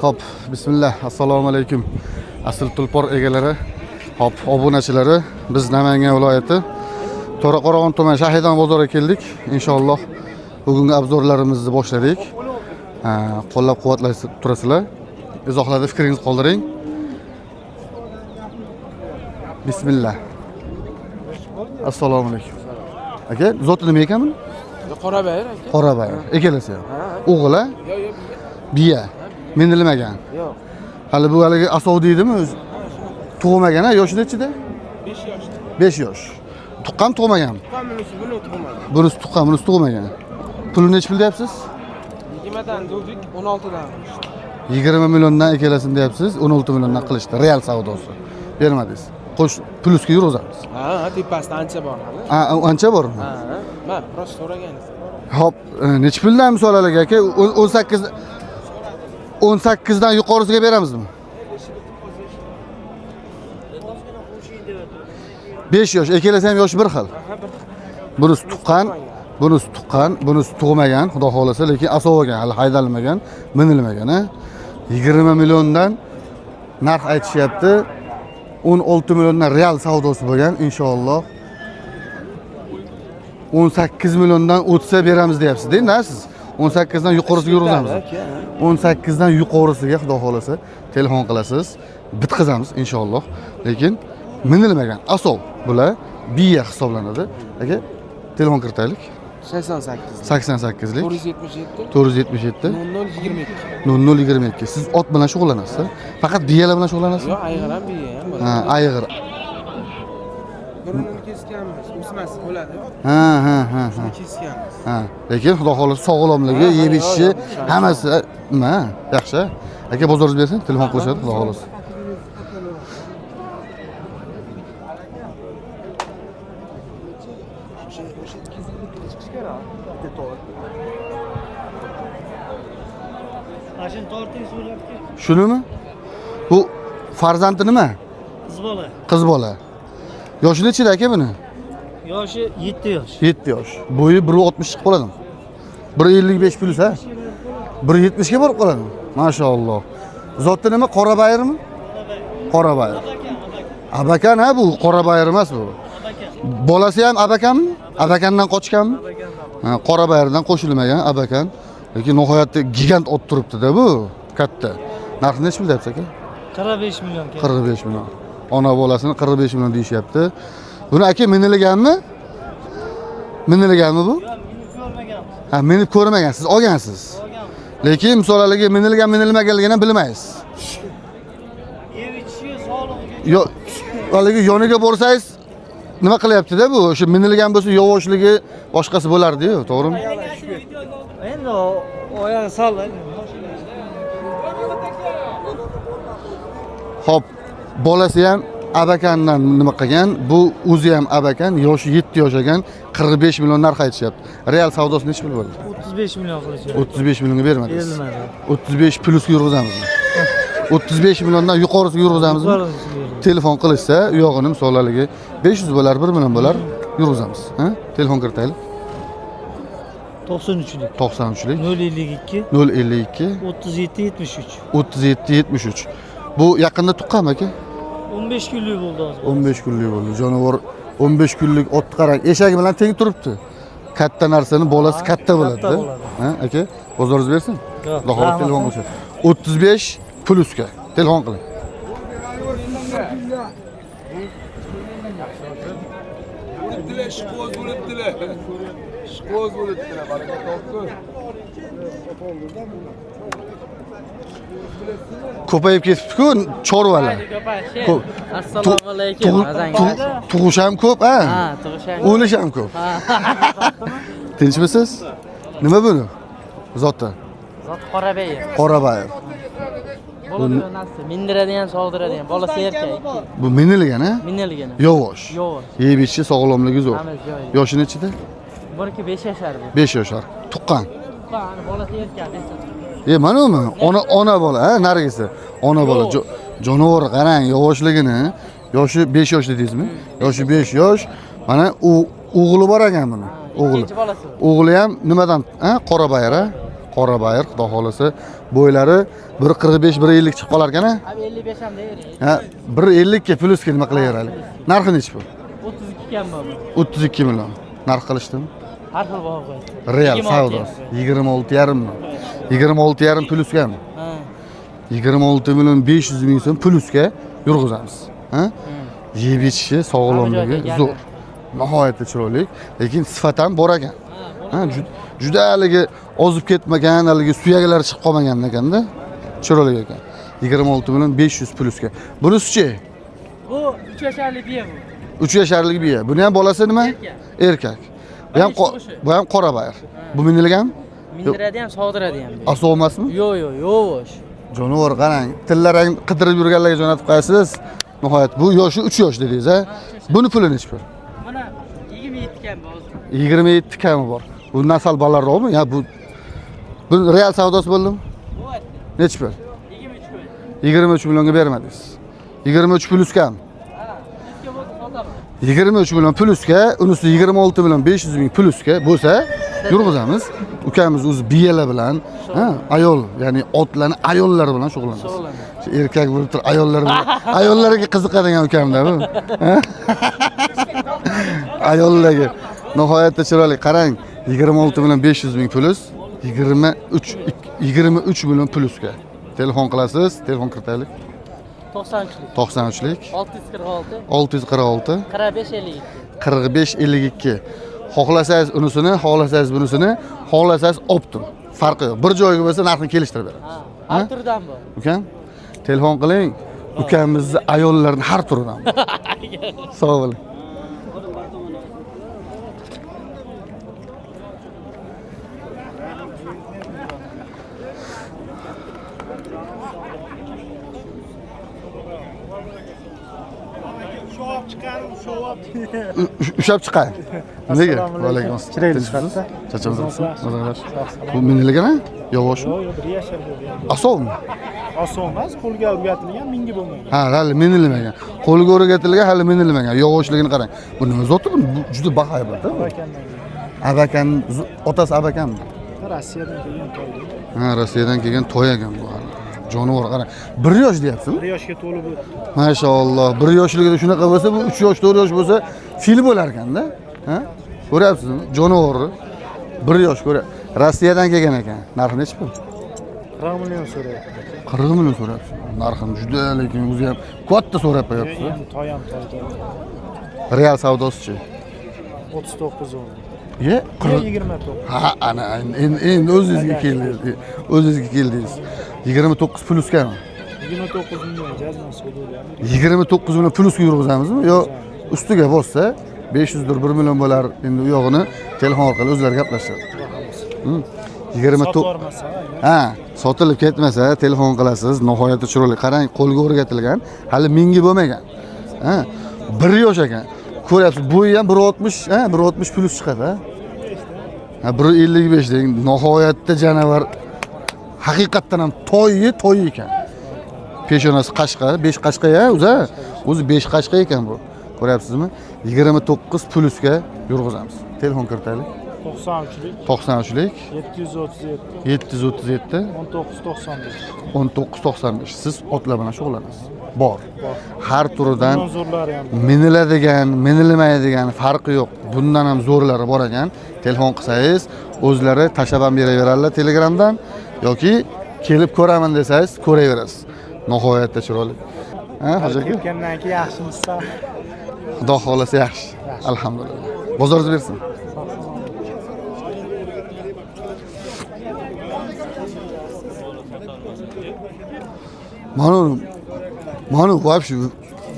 Hop, bismillah. Assalomu alaykum. Asl tulpor egalari, hop, obunachilari, biz Namangan viloyati To'raqo'rg'on tuman Shahidon bozoriga keldik. Inshaalloh bugungi obzorlarimizni boshladik. Qo'llab-quvvatlay turasizlar. Izohlarda fikringizni qoldiring. Bismillah. Assalomu alaykum. Aka, zoti nima ekan buni? Qorabayir aka. Qorabayir. Ikkalasi ham. O'g'il, a? Yo'q, yo'q, Biya. Minilmagan. Yo'q. Hali bu haligi asov deydimi o'zi? Tug'magan, ha? Yoshi nechida? 5 yoshda. 5 yosh. Tuqqan tug'maganmi? Tuqqan bunisi, buni tug'magan. Bunisi tuqqan, bunisi tug'magan. Puli nechi pul deyapsiz? 20 dan dedik, 16 dan qilishdi. 20 milliondan ikkalasini deyapsiz, 16 milliondan qilishdi. Real savdosi. Bermadingiz. Qo'sh plyusga yurg'izamiz. Ha, ha, tepasida ancha bor hali. Ha, ancha bormi? Ha, ha. Men просто so'raganingiz. Hop, nechi puldan misol haligi aka? 18 dan yuqorisiga beramizmi? 5 yosh, ikkalasi ham yoshi bir xil. Bunisi tuqqan, bunisi tuqqan, bunisi tug'magan, xudo xohlasa, lekin asov ekan, hali haydalmagan, minilmagan, ha. 20 milliondan narx aytishyapti. 16 milliondan real savdosi bo'lgan, inshaalloh. 18 milliondan o'tsa beramiz deyapsiz, deymi siz? 18 dan yuqorisiga yurg'izamiz. 18 dan yuqorisiga xudo xohlasa telefon qilasiz, bitqizamiz inshaalloh. Lekin minilmagan asov bular biya hisoblanadi. Aka, telefon kiritaylik. 88. 88lik 477 477 00 22. 0022. Siz ot bilan shug'ullanasiz, a? Faqat biyalar bilan shug'ullanasizmi? Yo'q, ayg'ir ham, biya ham bo'ladi. Ha, ayg'ir. Burnini kesganmiz, o'smasi bo'ladi. Ha, ha, ha, ha. Shuni kesganmiz. Ha, lekin xudo xohlasa sog'lomligi, Ha, ha, yeb ichishi yo'q, yo'q, hammasi nima? Yaxshi. Aka, bozoringiz bersin, telefon qilishadi, xudo xohlasa. Mashina torting suratga. Shunimi? Bu farzandi nima? Qiz bola. Qiz bola. Yoshi nechida aka buni? Yoshi 7 yosh. 7 yosh. Bo'yi 1.60 chiqib qoladimi? 1.55 plus ha? 1.70 ga borib qoladimi? Mashalloh. Zoti nima? Qorabayirmi? Qorabayir. Abakan, abakan. Abakan ha bu, qorabayir emas bu. Abakan. Bolasi ham abakanmi? Abakandan qochganmi? Abakan. Ha, qorabayirdan qo'shilmagan abakan. Lekin nihoyatda gigant ot turibdi-da bu, katta. Narxi nechi pul deyapsiz aka? 45 million kerak. 45 million. Ona bolasini 45 million deyishyapti. Buni aka minilganmi? Minilganmi bu? Yo'q, minib ko'rmaganmiz. Ha, minib ko'rmagan, siz olgansiz. Olganmiz. Lekin misol haligi minilgan, minilmaganligini ham bilmaysiz. Yeb ichishi, sog'lig'iga Yo, haligi yoniga borsangiz nima qilyapti-da bu? O'sha minilgan bo'lsa yovoshligi boshqasi bo'lardi-yu, to'g'rimi? Endi oyog'i sal. Xo'p, bolasi ham abakandan nima qilgan, bu o'zi ham abakan, yoshi 7 yosh ekan, 45 million narx aytishyapti. Real savdosi nechi pul bo'ldi? 35 million qilishadi. 35 millionga bermadingiz. Berilmadi. 35 plusga yurg'izamizmi? 35 milliondan yuqorisiga yurg'izamizmi? Yuqorisiga yurg'izamiz. Telefon qilishsa, u yog'ini misol haligi 500 bo'lar, 1 million bo'lar, yurg'izamiz. Ha? Telefon kiritaylik. 93lik. 93lik 052 052 37 73. 37 73. Bu yaqinda tuqqanmi aka? 15 kunlik bo'ldi hozir. 15 kunlik bo'ldi. Jonivor 15 kunlik ot qarang, eshagi bilan teng turibdi. Katta narsani bolasi Ha, katta katta bo'ladi-da. bo'ladi. Ha, aka, bozoringiz bersin. Yo'q, Xudo xohlasa rahmat. telefon qilishadi. 35 plusga telefon qiling. Bo'libdilar, ishqiboz bo'libdilar. Ishqiboz bo'libdilar, baraka topsin. Ko'payib ketibdi-ku chorvalar. Ko'p. Assalomu alaykum. Tug'ish ham ko'p, ha? Ha, tug'ish ham. O'lish ham ko'p. Tinchmisiz? Nima buni? Zoti. Zot Qorabayir. Qorabayir. Bola narsa mindiradigan, sog'diradigan. Bolasi erkak. Bu minilgan, ha? Minilgan. Yovosh. Yovosh. Yeb ichishi sog'lomligi zo'r. Hammasi joyida. Yoshi nechida? Buniki 5 yashar bu. 5 yoshar. Tuqqan. Tuqqan, bolasi erkak, 5 yashar. E, mana umi? Ona bola, ha, narigisi. Ona bola. Jonivor qarang, yovoshligini. Yoshi 5 yosh dedingizmi? Yoshi 5 yosh. Mana u o'g'li bor ekan buni. O'g'li. Ikkinchi bolasi. O'g'li ham nimadan, ha? Qorabayir, ha? Qorabayir, xudo xohlasa. Bo'ylari 1.45 1.50 chiqib qolar ekan a? Abi 55 ham deyvering. Ha, 1.50 ga plyusga nima qilaveraylik. Narxi nechi bu? 32 kam bor bu. 32 million. Narx qilishdimi? Har xil baho qo'yadi. Real 26 savdosi. 26,5 million. 26,5 plyusgami? Ha. 26 million 500 ming so'm plyusga yurg'izamiz. Ha? Yeb ichishi, sog'lomligi Hamma joyda zo'r. Nihoyatda chiroyli, lekin sifat ham bor ekan. Ha, juda haligi ozib ketmagan, haligi suyaklari chiqib qolmagan ekanda. Chiroyli ekan. 26 million 500 plyusga. Bunisichi? Bu 3 yasharli biya bu. 3 yasharlik biya. Buni ham bolasi nima? Erkak. Erkak. Bu ham bu ham qora bayir. Bu minilgan? Mindiradi ham, sog'diradi ham. bu. Asov emasmi? Yo'q, yo'q, yo'q. Jonivor qarang, tilla rang qidirib yurganlarga jo'natib qo'yasiz. Nihoyat bu yoshi 3 yosh dedingiz, a? Buni puli nechi pul? Mana 27 kam bu hozir. 27 kami bor. Bu nasal balandroqmi? Ya bu real savdosi bo'ldimi? Bu aytdi. Nechi pul? 23 qo'y. 23 millionga bermadingiz. 23 plyusgami? Ha, plyusga bo'lsa sotaman. 23 million plyusga, unisi 26 million 500 ming plyusga bo'lsa, yurg'izamiz. Ukamiz o'zi biyalar bilan, ha, ayol, ya'ni otlarni ayollar bilan shug'ullanadi. Shug'ullanadi. Shu erkak bo'lib turib ayollar bilan, ayollarga qiziqadigan ukamda bu. Ha? Ayollarga nihoyatda chiroyli. Qarang, 26 million 500 ming plyus, 23 million plyusga. Telefon qilasiz, telefon kiritaylik. 93lik. 93lik 646 646 45 52. 45 52. Xohlasangiz unisini, xohlasangiz bunisini, xohlasangiz optim. Farqi yo'q. Bir joyga bo'lsa narxini kelishtirib beramiz. Ha, har turdan bor. Ukam, telefon qiling. Ukamizni ayollarni har turidan bor. Sog' bo'ling. Ushlab chiqay. Nega? Va alaykum assalom. Chiroyli Tinchmisiz? chiqadi. Charchamadingizmi? Mazanglar. Bu minilgan Yovvoshmi? Yo'q, yo'q, bir yashar bo'lgan. Asovmi? Oson emas, qo'lga o'rgatilgan, mingi bo'lmagan. Ha, hali minilmagan. Qo'lga o'rgatilgan, hali minilmagan. Yovvoshligini qarang. Bu nima zoti bu? Bu juda bahaybat, bu. Abakandan kelgan. Abakan, otasi abakanmi? Rossiyadan kelgan toy. Ha, Rossiyadan kelgan toy ekan bu hali. Jonivor qarang. 1 yosh deyapsizmi? 1 yoshga to'lib o'tdi. Mashalloh, 1 yoshligida shunaqa bo'lsa, bu 3 yosh, 4 yosh bo'lsa, fil bo'lar ekanda. Ha? Ko'ryapsizmi? Jonivorni 1 yosh ko'ra. Rossiyadan kelgan ekan. Narxi nechi pul? 40 million so'rayapti. 40 million so'rayapsiz. Narxini juda, lekin o'zi ham katta so'rab qo'yapsiz. Endi toy ham toy. Real savdosichi? 39 bo'ldi. Ye, 40 29. Ha, ana endi o'zingizga keldingiz. O'zingizga keldingiz. 29 plyusgami? 29 million jazmasi bo'ladi. 29 million plyusga yurg'izamizmi? Yo, ustiga bossa 500 dir 1 million bo'lar. Endi u yog'ini telefon orqali o'zlari gaplashadi. 29 Sotvormasa, Ha, sotilib ketmasa telefon qilasiz. Nihoyatda chiroyli. Qarang, qo'lga o'rgatilgan, hali mingi bo'lmagan. Ha, 1 yosh ekan. Ko'ryapsiz, bo'yi ham 1.60, ha, 1.60 plyus chiqadi, ha. Ha, 1.55 deng. Nihoyatda janavar haqiqatdan ham toyi toy ekan. Peshonasi qashqa, 5 qashqa ya, o'zi, o'zi 5 qashqa ekan bu. Ko'ryapsizmi? 29 plyusga yurg'izamiz. Telefon kiritaylik. 93lik 93lik 737 737 1995. 1995. Siz otlar bilan shug'ullanasiz. Bor. Har turidan Bundan zo'rlari ham bor. miniladigan, minilmaydigan farqi yo'q. Bundan ham zo'rlari bor ekan. Telefon qilsangiz, o'zlari tashlab ham beraveradilar Telegramdan yoki kelib ko'raman desangiz, ko'raverasiz. Nihoyatda chiroyli. Ha, hoji aka? Ketgandan keyin yaxshimisiz? Xudo xohlasa yaxshi. Alhamdulillah. Bozoringiz bersin. Mana вообще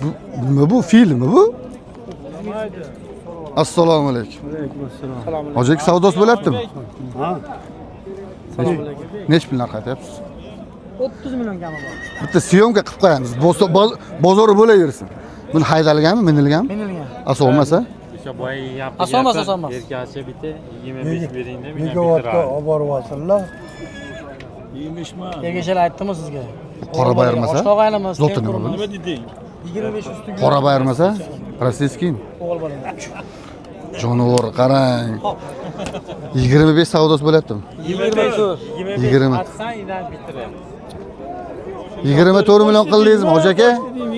bu nima bu filmmi bu? Assalomu alaykum. Hoji aka savdosi bo'lyaptimi? Ha. Nechi pul narx aytyapsiz? 30 million kami bor. Bitta syomka qilib qo'yamiz. Bozori bo'laversin. Buni haydalganmi, minilganmi? Minilgan. Asov bo'lmasa? Asomas, asomas. Erkakcha bitta 25 bering deb Megawattga olib boryapsizlar. Ergashali aytdimi sizga? Qora bayirmasa? Oshloq aylamas. Zoti nima bu? Nima deding? 25 ustiga Qora bayirmasa? Rossiyskiymi? o'g'il bola. Jonivor qarang. 25 savdosi bo'lyaptimi? 25. 20. Atsan idan bitiramiz. 24 million qildingizmi, hoji aka?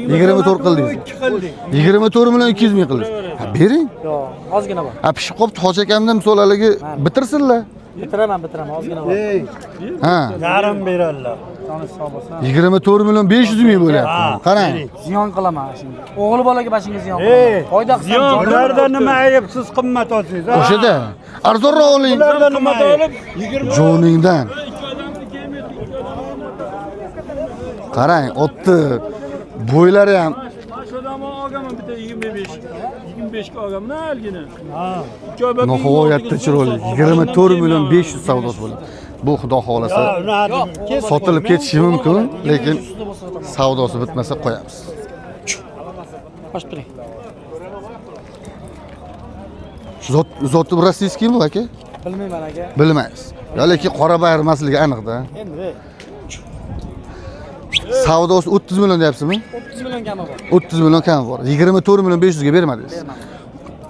24 qildingiz. 24 million 200 ming qildingiz. Ha, bering. Yo'q, ozgina bor. Ha, pishib qolibdi hoji akamdan misol haligi bitirsinlar. Bitiraman, bitiraman, ozgina bor. Ha. Yarim beradilar. Joni sog' bo'lsin. 24 million 500 ming bo'lyapti. Qarang. Ziyon qilaman shunga. O'g'il bolaga boshingga ziyon qilaman. Foyda qilsam jonim. Bularda nima ayb, siz qimmat olsangiz. O'shada arzonroq oling. Bularda nima ayb? Joningdan. Qarang, otni bo'ylari ham Olganman bitta 25. 25 ga olganman halgini. nihoyatda chiroyli. 24 million 500 savdosi bo'ladi. Bu xudo xolasa sotilib ketishi mumkin, lekin savdosi bitmasa qo'yamiz. Qo'shib turing. Zoti rossiyskiymi bu aka? Bilmayman aka. Bilmaysiz. Yo, lekin qora bayir emasligi aniq-da. Endi Savdosi 30 million deyapsizmi? 30 million kami bor. 30 million kami bor. 24 million 500 ga bermadingiz.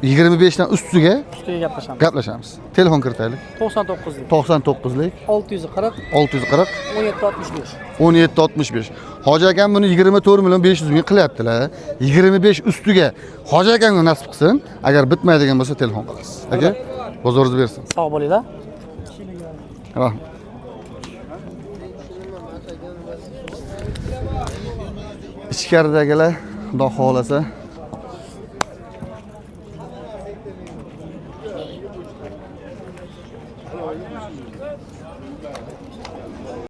25 dan ustiga Ustiga gaplashamiz. gaplashamiz. Telefon kiritaylik. 99lik 99lik 640 640 1765. 1765. Hoji akam buni 24 million 500 ming qilyaptilar. 25 ustiga Hoji akamga nasib qilsin. Agar bitmaydigan bo'lsa telefon qilasiz. Aka, bozoringiz bersin. Sog' bo'linglar. Rahmat. Ichkaridagilar xudo xolasa